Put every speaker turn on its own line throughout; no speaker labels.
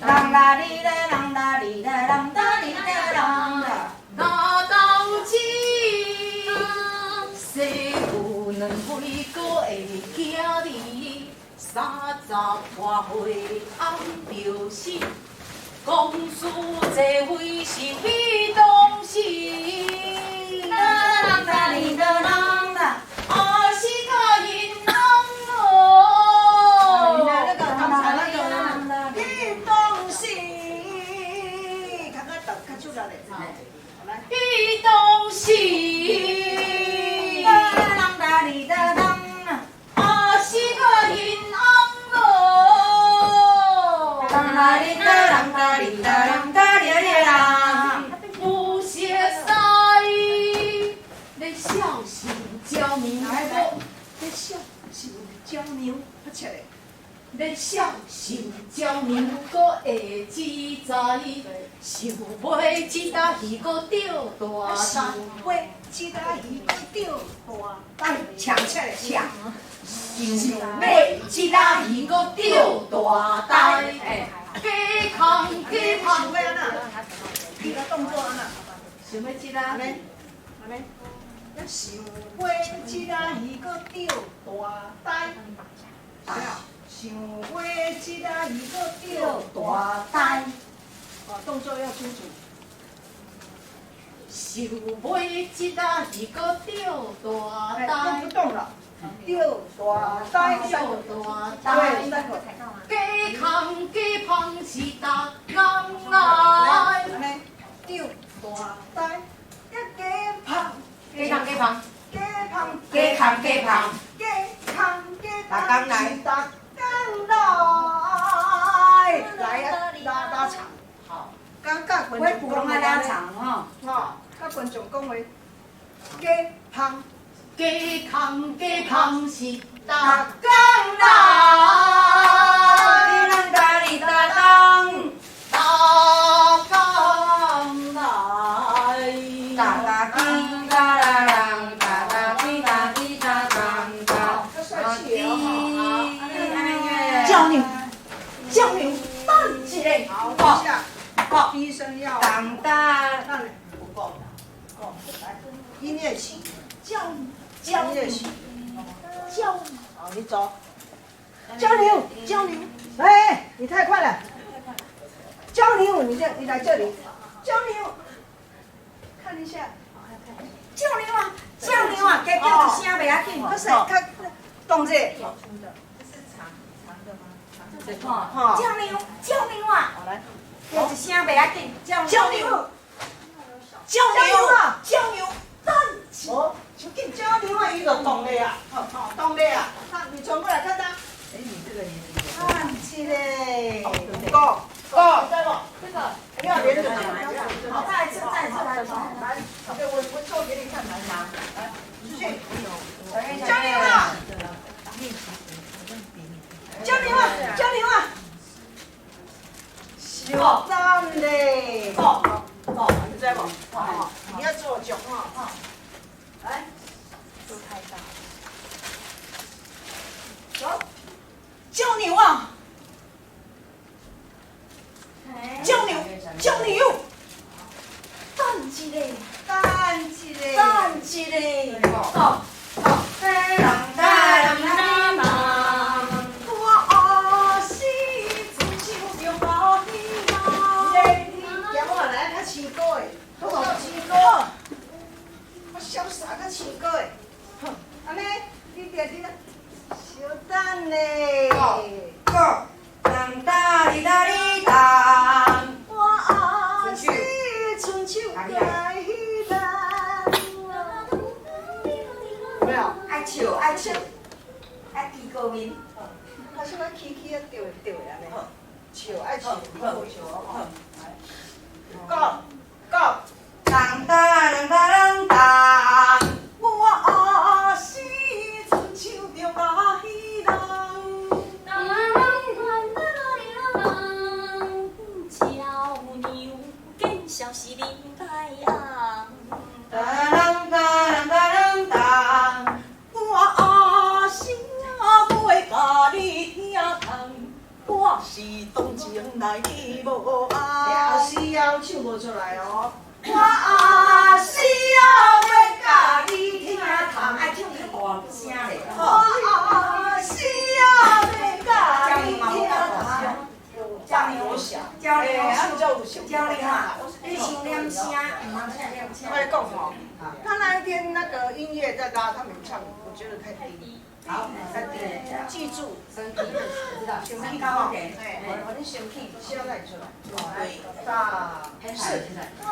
啷啦哩啦啷啦哩啦啷哒哩啦啷啦。
那斗子，生有两位阁会囝儿，38岁暗著死，公司这位是彼当时。
哒啷哒哩哒啷哒。
啊是甲𪜶翁咯。
那个刚才那个，彼当时，較較較較出來咧，來。
彼當時。
哒啷哒哩哒啷。
啊是甲𪜶翁咯。
啷啦哩哒啷哒哩哒啷哒哩哩啷。
有熟似，咧笑是嬌娘，
咧笑是嬌娘，較切咧。
咧笑是嬌娘，閣會自在。想買這搭魚閣釣大
想買這搭魚閣釣大呆，搶起來搶。
想買這搭魚閣釣大呆。雞空雞空。
想欲按怎？你個動作按怎？
想欲這搭。
按呢，按呢。想買這搭魚閣釣大呆。想買這搭魚閣釣大呆。哦，動作要清楚。
想買這搭魚閣釣大呆。
動不動了？釣大呆，
釣大呆。
對，三個。
雞空雞芳是逐工來。
按呢，釣大呆，一雞芳。
雞空雞芳。
雞芳。
雞空雞芳。
雞空雞
逐工來。
逐工來。來啊，拉拉長。
好。
剛剛觀眾
我攏愛拉長吼。
吼，甲觀眾講話，雞芳。
雞空雞芳是逐
工
來。
啷哒哩哒當。
逐工來。
哒哒滴哒啦啷，哒哒滴哒滴哒當哒。
較帥氣的哦。
嬌娘，嬌娘，等一下。
好，等一下。好，醫生要。
當哒。
那不夠，夠，來，音樂起。
嬌嬌
音樂起。
嬌，
好，你走。嬌娘，嬌娘，哎，你太快了。嬌娘，你這，你來這裡。嬌娘，看一下。
嬌娘啊，嬌娘啊，加叫一聲袂要緊。
較細，較動這。
這是長長的嗎？長
哈。
嬌娘，嬌娘啊。
好來。
叫一聲袂要緊。嬌
嬌娘，嬌娘啊，嬌娘，等一
哦，就緊嬌娘啊，伊就動咧啊，吼吼，動咧啊。那你轉過來看他。
哎，你這個年紀。
看起來。夠夠，對不？
這個。
你要連着講。
好，再一次，再一次，來，
來，對，我做給你看，來，來，出去。嬌娘啊！嬌娘啊！嬌娘啊！小等咧。
夠夠，
你知無？你要做足吼。來。
都太大。
走。
嬌娘啊！嬌娘，嬌娘，等一下，
等一下，
等一下，
夠夠。啷哒啷哒啷。
我阿是親像著家己人。
你行我來較唱歌的，好無？唱歌，我瀟灑較唱歌的。好，按呢，你佇你小等咧。
夠夠。啷哒哩哒哩當。
我阿是親像家己人。有沒有？
愛笑愛笑，愛提高音。
較小可起起啊，對的對的按呢。笑愛笑，你無笑哦。來，夠夠。
啷哒啷哒啷當。
我阿是親像著家己人。
啷啷啷嬌娘見笑是面歹紅。
哒啷哒啷哒啷當。
我阿是袂共你聽空，我是當初
情來你無愛。阿死啊，唱無出來哦。我阿死啊，欲共你疼痛。
愛唱較大聲咧。
我阿死啊，欲共你疼痛。
教你
我小，
教你
哎，
教你哈，你先念聲，毋通請念聲。
我來講吼，他那一天那個音樂在拉，他們唱，我覺得太低。
好，
太低，記住，
身體，知道，
先起
高一點。
哎，我你先起，聲才會出來。
對，
三、四。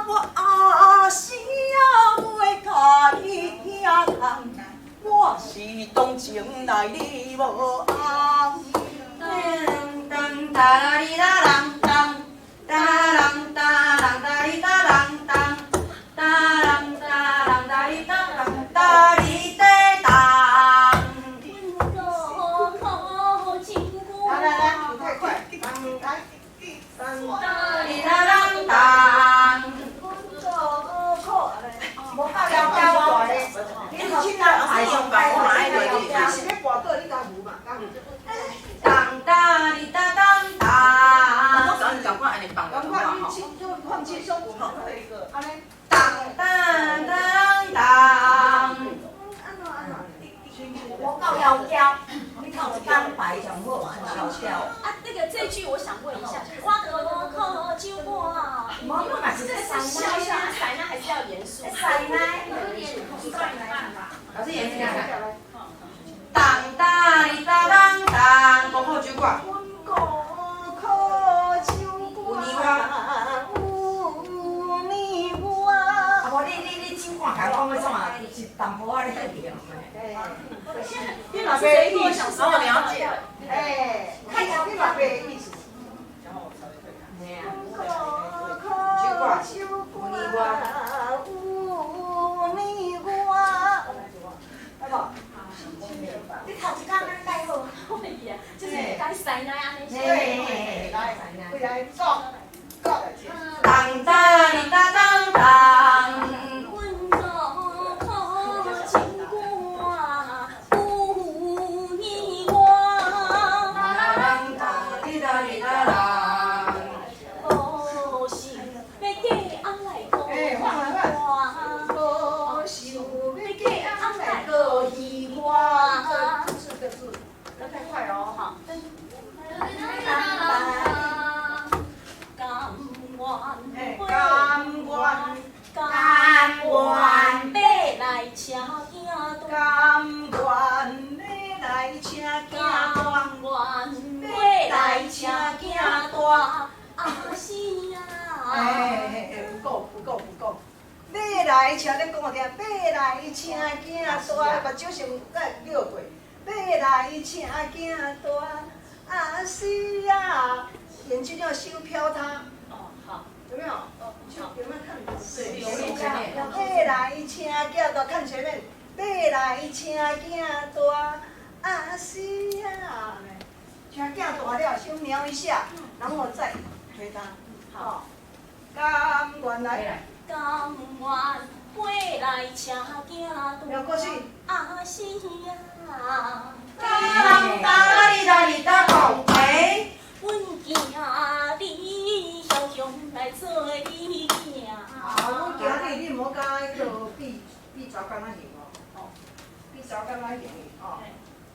我阿死啊，欲共你疼痛，我是當情來你無愛。
當當哒啦哩啦啷當，哒啷哒啷哒哩哒啷當，哒啷哒啷哒哩哒啷哒哩哒當。
來來來，你太快，來，三。
哒哩啦啷當。
無教了教大的，你凊彩你是欲跋倒，你共扶嘛？
當哒哩哒當當。
我感覺按呢放
趕快，你輕就放輕鬆，按呢。
當當當當。
按怎按怎？
我夠窈窕，你看我當白上好，窈窕。
啊，那個這句我想問一下，就是我苦酒盥。
無，我嘛是
這是笑一下，師奶還是要嚴肅？
師奶，老師嚴肅看。當當哩當當當，五苦酒盥。
阮苦酒盥，有年我。
啊無你酒盥共講欲創啊？是淡薄仔咧對。
你嘛袂意思，
我了解。
哎，你嘛袂意思。
嘿啊。
苦酒盥，有年我。好無？
你頭一工咱帶好。
會呀，就是該師奶按呢。
對，來，回來，走，走。
當當哩當當當。
阮苦酒盥，有年我。
當當哩當哩當當。
無想欲嫁翁來過我。
無想欲嫁翁來過彼我。四個字，不要太快哦。
好。甘願
甘願，
甘願欲來請囝大，
甘願欲來請囝大，
甘願欲來請囝大，阿死啊！
哎哎哎，不夠不夠不夠，欲來請，恁講我聽，欲來請囝大，目睭先再繞過，欲來請囝大，阿死啊！眼睛要先飄它。
哦，好。
有沒有？
哦，
有沒有看？
對，
欲來請囝大，看前面。欲來請囝大，阿死啊！請囝大了，先瞄一下，然後再推他。
好。
甘願來。
甘願飛來請囝大。
瞄過去。
阿死啊！
當當哩當哩當當，哎。
阮囝你梟雄來做你囝。
啊，阮囝你，你毋好共彼个比比查某囡仔型哦，吼，比查某囡仔型哦。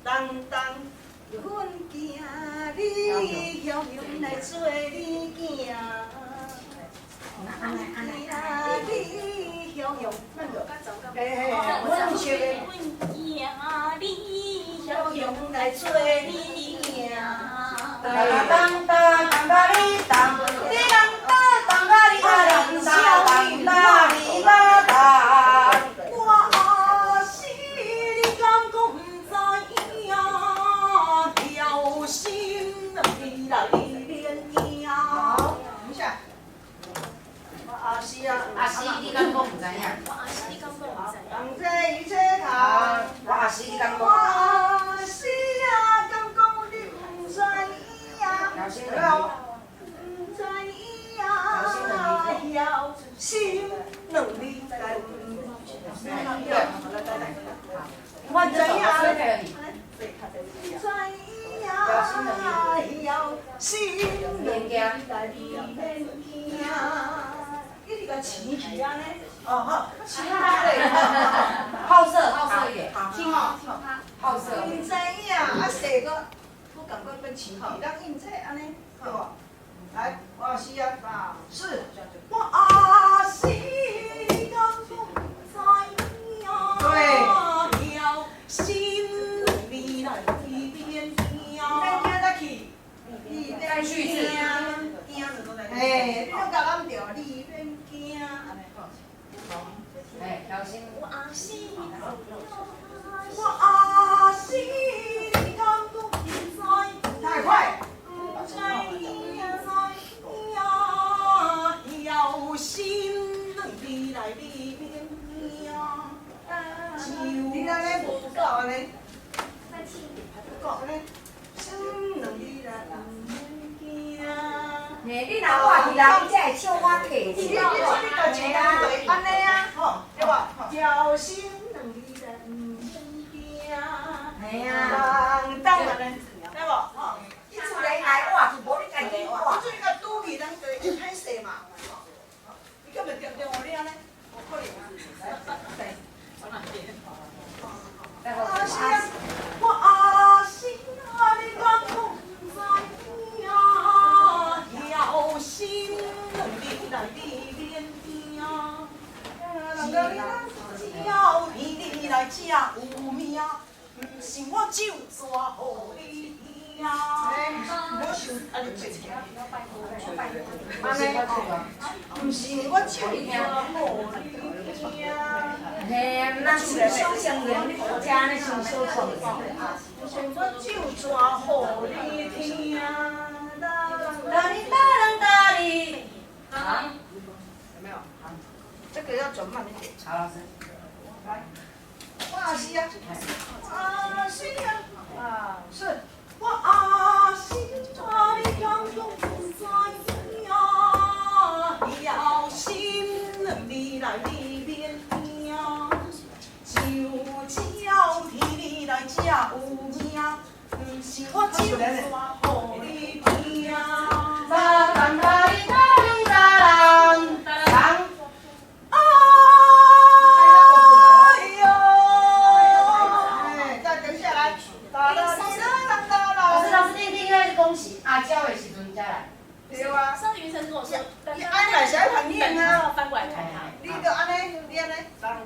當當，阮囝你梟雄來做你囝。阮囝你梟雄，慢著。嘿嘿，阮笑的。
阮囝你梟
雄來做你囝。
當當當當哩當，哩當當當哩當當當哩當當。
我阿死，你敢講毋知影？孝心你來連聽。好，停下。我阿死啊！
阿死，你敢講毋知影？
我阿死，你敢講毋知影？
人這一切頭。
我阿死，你敢講？
我阿死啊，敢講你毋知影？毋知影，孝心兩字來。來來來，
我知影。
知影，孝心兩字。來你免驚，一直共穿起按呢，哦好，穿咧，
好色好色一點，
聽吼，
好色。
毋知影啊，細個，我感覺變穿起，咱應這按呢，對無？來，我是啊，是，
我阿是你敢講知影？
對，
心你來你免驚。
免驚再去，你免
再去一次。
嘿，你攏共諗著，你免驚，按呢好。
哎，小心。
我是
我阿是你敢講知影？
太快。
毋知影知影，枵心你來你免驚。
你按呢無夠按呢？不夠按呢？心你來毋免驚。
嘿，你若活去人，才會笑我客氣。
你你你你就一人就會按呢啊，吼，對無？枵心你來毋免驚。
嘿啊。
人當按呢，對無？吼。
你自然來活去，無你家己活。
所以甲拄去，人就會歹勢嘛。你敢袂定定予你按呢？無可能啊！來，
來。
阿是啊，
我阿是啊，你敢講知影？枵心你來你免驚。只要天你來才有命，毋是我唱煞予你聽。
哎，無想啊，你坐。
按呢，
毋是我唱予你聽。
嘿，咱是小相連，你國家呢是小相連。
我唱煞予你聽。
哒哩哒啷哒哩。好。
有沒有？這個要轉慢一點。
好，老師。
來，我是啊，我是啊，啊是。
我阿是啊，你敢講知影？枵心你來你免驚，就照天你來才有命，毋是我唱煞予你聽。
哒當哒哩哒哩哒啷當。
哎喲！
哎，再停下來。哒啦哩啦啦啦
老師，
啦。
老師，你你應該是講是阿嬌的時陣才來。
對啊。
上次云晨跟我說，
你按來是愛反應啊。
翻過來看他。
你就按呢，你按呢，當。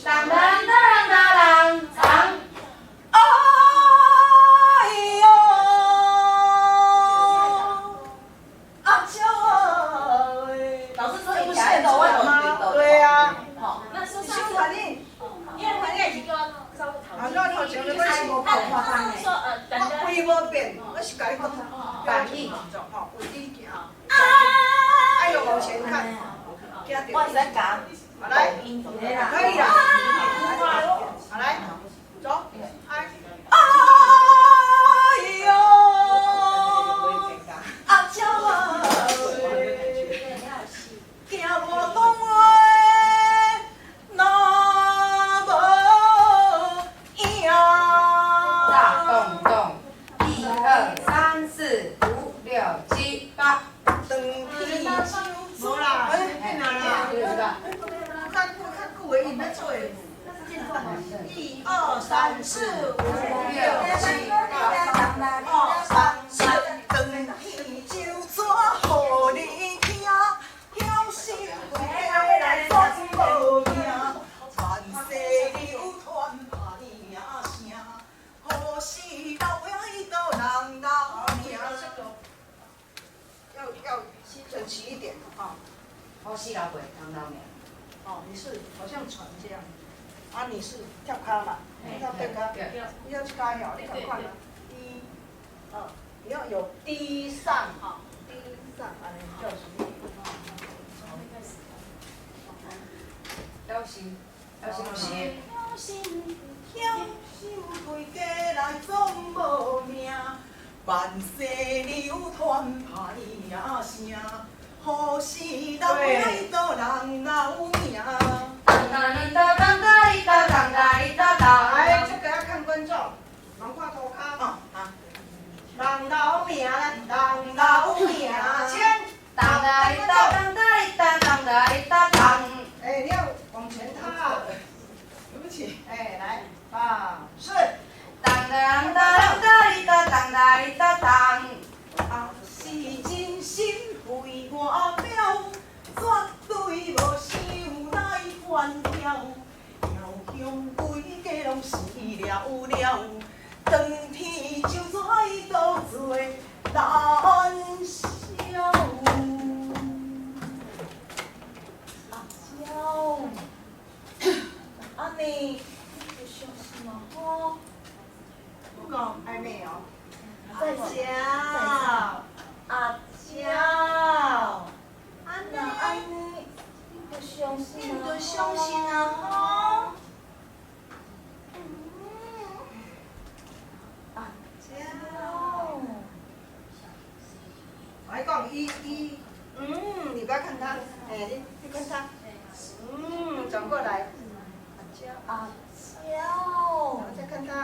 當當當當當。
哎喲！阿嬌哎！
老師說以前的我
嗎？對啊。
好，那說上
小反應。
因為反應是叫我照顧頭。
啊，我頭前沒關係。
他說
我規無變，我是共你講。
反應。
吼，有意見。哎呦，往前看。
我是在講。
好來，可以啦。好來，走。哎。
哎喲！阿嬌啊！驚無講話，若無影。
大動動，一二三四五六七八。
長天無啦，哎，哪啦？看看久的，𪜶咧做的。一二三四五六七八，二三四。
長天就怎予你聽？枵心規家來總無命，萬世流傳拍名聲，好死老爺伊都人老命。
要整齊一點啊！
好死老輩人老命。
哦，你是好像船這樣，啊，你是跳跤嘛？跳對跤，你要去跤曉，你趕快啊！一、二，你要有低上，低上，按呢叫什麼？
小心，小心，
小心，
枵心規家來總無命，萬世流傳拍名聲，好死老輩都人老命。
當當哩當當當哩當當當哩當當。
來，這個要看觀眾，忙看塗跤。
哦，好。
人老命，人老命，請。放順。
當當當當哩當當當哩當當。
啊，是真心為我表，絕對無想來反挑。遙鄉規家攏死了了，當天就在倒做難消。阿嬌，按呢，你就相信了吼？
不講曖昧哦。
再見，阿嬌，
按呢，
按呢，
你就相信
你就相信啊吼？阿嬌，
我來講，伊伊，你不要看他，哎，你看他，轉過來，阿嬌，
阿嬌，
然後再看他，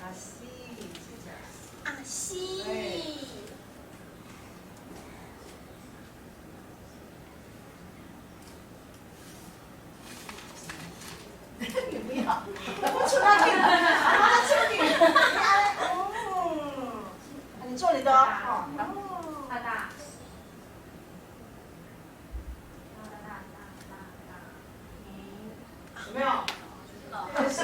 阿西，
阿西，
你不要，我出來去，我出去，你做你的哦，
大大。
有沒有？是。